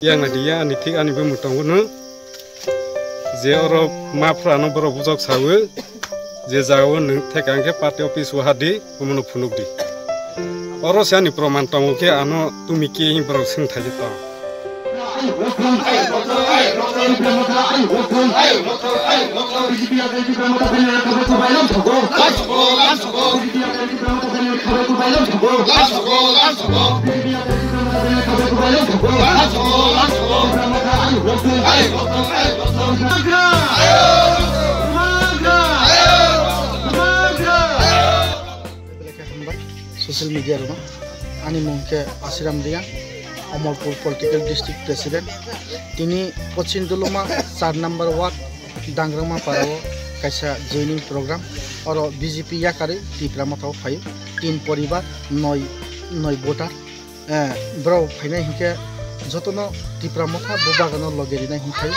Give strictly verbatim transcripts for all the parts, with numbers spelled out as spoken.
Yang nadi ya ani thik ani bumung tongo no. Je oro ma phra no borok bujok sawi. Je jagao nwng theka hwnkhe party office o hadi, omono phunuk di. Oro se ani proman tongo khe ano tumi ke hini borok swng thai tong. Social media rok ani mung khe Asiram Reang, Omorpur Political District President. Tini Pochim Duluma char number ward Dangrangma Parao kaisa joining program. Oro B J P yakarwi Tipra Motha o phaio. Tin poribar, noi, noi voter. Eh, borok phainai hinkhe jotono Tipra Motha bo bagano loge rinai hinkhai.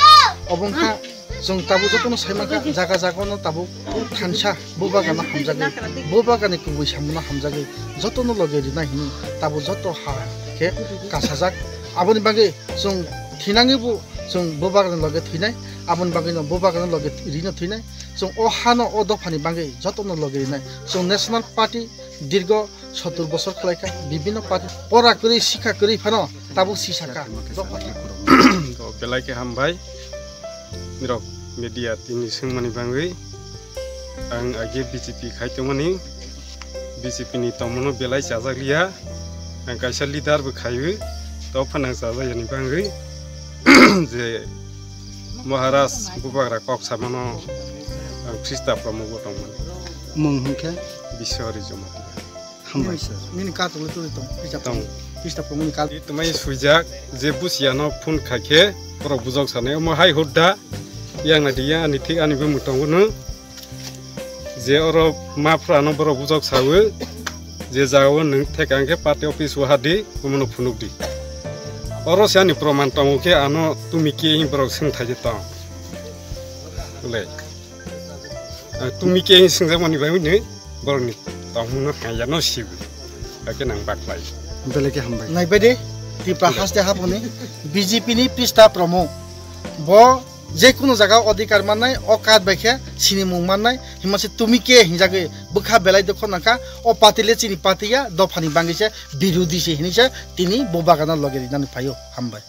Obo wngkha chwng tabuk jotono saimankha jaga jaga no tabuk thansa bo bagano hamjagwi, bo bagani kubui samono hamjagwi jotono loge rinai hini tabuk joto ha khe kasajak. Aboni bagwi chwng thinangwi bo chwng bo bagani loge thwinai, aboni bagwino bo bagano loge rino thwinai. Chwng o hano o dophani bagwi jotono loge rinai. Chwng National Party dirgo sottur bosor khlaikha, bibhinno party pora kwrwi, sikha kwrwi phano tabuk sisakha. To belai khe hambai. Nirok media tini swngmani bagwi ang age B J P khai tongmani, B J P ni tongmano belai chajakliya. Ang kaisa leader bo khaiwi, to phano ang chajakya ni bagwi je Maharaj bubagra kok samano ang Krista promo bo tongmani. Mung hwnkhe? Biswari Jamatia. Hambai sir. Nini ka tuli tuli tong, pista tong. Pista pong ni ka. Tumai sujak je busiano phone khaikhe borok bujok sanai omo hai hudda yang nadi ya ani thik ani bumung tongo no. Je oro ma phra no borok bujok sawi je jagao nwng theka hwnkhe party office o hadi omono phunuk di. Oro se ani proman tongo khe ano tumi ke hini borok swng thai tong. Le. Ah, tumi ke hini swngjakmani bai ni borokni tongmungno haiya no sibu. Ake nang baklai. Belai khe hambai. Naibai de, Tipra haste haponi B J P ni pista promo. Bo je kunu jaga odhikar mannai, o card bai khe sinimung mannai, himase tumi ke hinjagwi bwkha belai dokho nangkha, o party le chini party ya, dophani bangwi se birodhi se hinwi se tini bo bagano loge rinani phaio. Hambai.